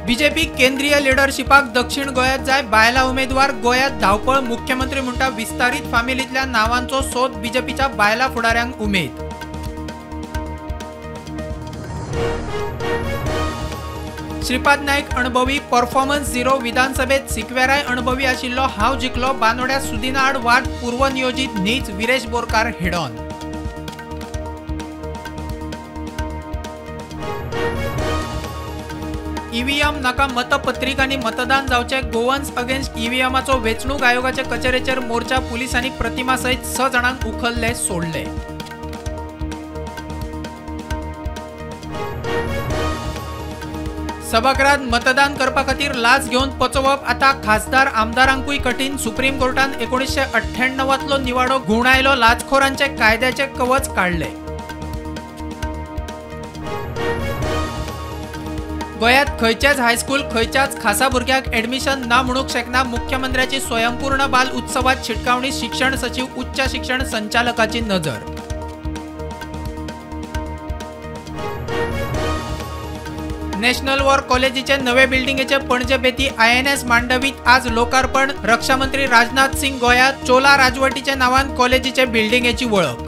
BJP केंद्रीय लिडरशिपाक दक्षिण गोंयांत जाय बायला उमेदवार, गोंयांत धांवपळ, मुख्यमंत्री म्हणटा विस्तारीत फामिलींतल्या नावांचो सोद, बीजेपीच्या बायला फुडाऱ्यांक उमेद। श्रीपाद नायक अणभवी, परफॉर्मन्स झिरो, विधानसभेत सिक्वेराय अणभवी आशिल्लो हांव जिखलो, बानोड्या सुदिना आड वाद पूर्वनियोजीत न्हीच, विरेश बोरकार हेडॉन। ईव्हीएम नाका मतपत्रिकांनी मतदान जावचें, गोवन्स अगेन्स्ट ईव्हीएमाचो वेंचणूक आयोगाचे कचेरेचेर मोर्चा, पुलिसांनी प्रतिमा सयत 6 जाणांक उखल्ले सोडले। सभागृहात मतदान करपा खातीर लाच घेवन पचोवप आतां खासदार आमदारांकूय कठीण, सुप्रीम कोर्टान 1998तलो निवाडो घुंवडायलो, लाचखोरांचे कायद्याचे कवच काडले। गोंयांत खंयचेच हायस्कूल खंयच्याच खासा भुरग्याक एडमिशन ना म्हणूंक शकना, मुख्यमंत्र्याची स्वयंपूर्ण बाल उत्सवात शिटकावणी, शिक्षण सचीव उच्च शिक्षण संचालकाची नजर। नॅशनल वॉर कॉलेजीचे नवे बिल्डिंगेचे पणजे बेती INS मांडवीत आज लोकार्पण, रक्षामंत्री राजनाथ सिंग गोंयांत, चोला राजवटीच्या नावान कॉलेजीचे बिल्डिंगेची वळख।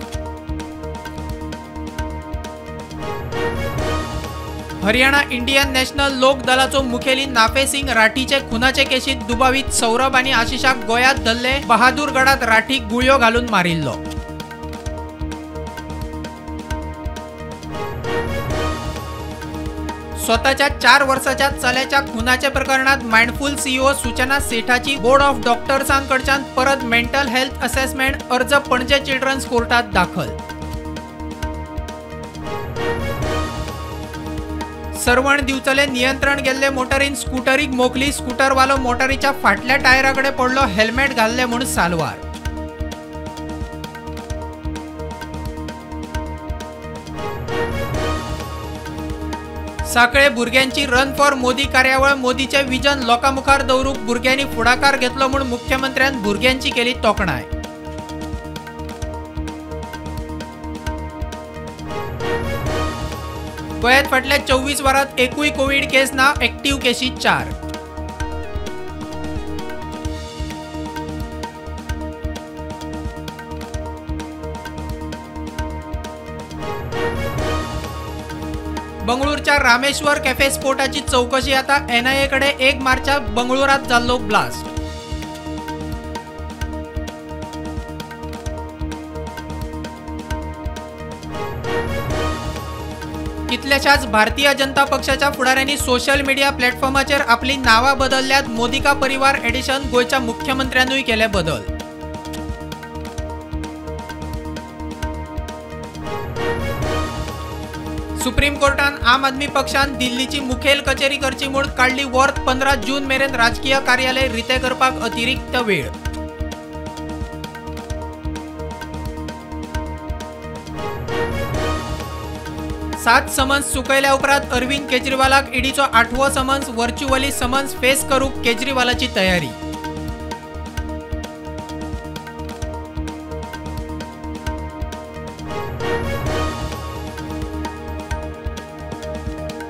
हरियाणा इंडियन नॅशनल लोक दलाचो मुखेली नाफे सिंग राठीचे खुनाचे केशीत दुबावीत सौरभ आनी आशिषाक गोंयांत धरले, बहादूरगडात राठीक गुळयो घालून मारिल्लो। स्वताच्या 4 वर्साच्या चल्याच्या खुनाच्या प्रकरणात माइंडफुल सीईओ सूचना सेठाची बोर्ड ऑफ डॉक्टर्सांकडच्यान परत मेंटल हेल्थ असेसमेंट अर्ज पणजे चिल्ड्रन्स कोर्टात दाखल। सर्वण दिवचले नियंत्रण गेल्ले मोटरीन स्कूटरीक मोखली, स्कूटरवालो मोटरीच्या फाटल्या टायराकडे पडलो, हेल्मेट घाल्ले म्हूण सालवार। साखळे भुरग्यांची रन फॉर मोदी कार्यावळ, मोदीचे विजन लोकां मुखार दवरूंक भुरग्यांनी फुडाकार घेतलो म्हूण मुख्यमंत्र्यान भुरग्यांची केली तोखणाय। गोंयांत फाटल्या 24 वरांत एकूय कोवीड केस ना, एक्टिव्ह केशी 4। बंगळूरच्या रामेश्वर कॅफे स्फोटाची चौकशी आता एनआयए कडे, 1 मार्चाक बंगळुरात जाल्लो ब्लास्ट। कितल्याशाच भारतीय जनता पक्षाच्या फुडाऱ्यांनी सोशल मिडिया प्लॅटफॉर्माचेर आपली नावां बदलल्यात, मोदी का परिवार एडिशन, गोंयच्या मुख्यमंत्र्यानूय केले बदल। सुप्रीम कोर्टान आम आदमी पक्षान दिल्लीची मुखेल कचेरी करची म्हूण काडली वर्त, 15 जून मेरेन राजकीय कार्यालय रिते करपाक अतिरिक्त वेळ। सात समन्स चुकयल्या उपरांत अरविंद केजरीवालाक ईडीचो 8वो समन्स, व्हर्च्युअली समन्स फेस करूंक केजरीवालाची तयारी।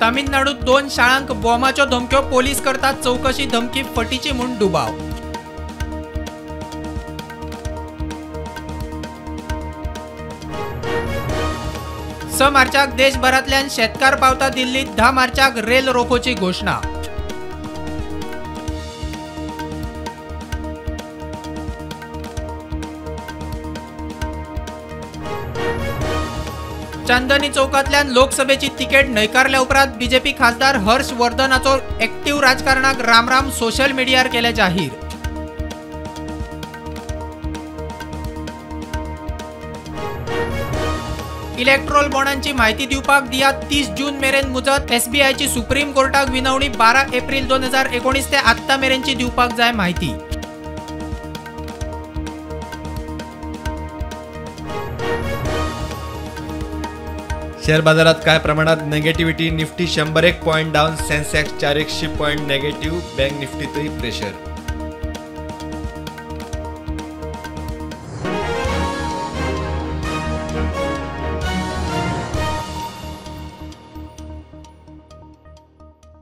तामिळनाडूत 2 शाळांक बॉम्बाच्यो धमक्यो, पोलीस करतात चौकशी, धमकी फटीची म्हूण दुबाव। स मार्चाक देशभरांतल्यान शेतकार पावता दिल्लीत, 10 मार्चाक रेल रोखोची घोशणा। चांदनी चौकांतल्यान लोकसभेची तिकेट न्हयकारल्या उपरांत बीजेपी खासदार हर्ष वर्धनाचो एक्टिव्ह राजकारणाक रामराम, सोशल मिडियार केले जाहीर। इलेक्ट्रोल बॉण्डांची माहिती दिवपाक दिया 30 जून मेरेन मुजत, एसबीआयची सुप्रीम कोर्टाक विनवणी, 12 एप्रिल 2019 ते आत्ता मेरेनची दिवपाक जाय माहिती। शेअर बाजारात काय प्रमाणात negativity, Nifty 101 point down, Sensex 400 point negative, bank निफ्टीतही pressure.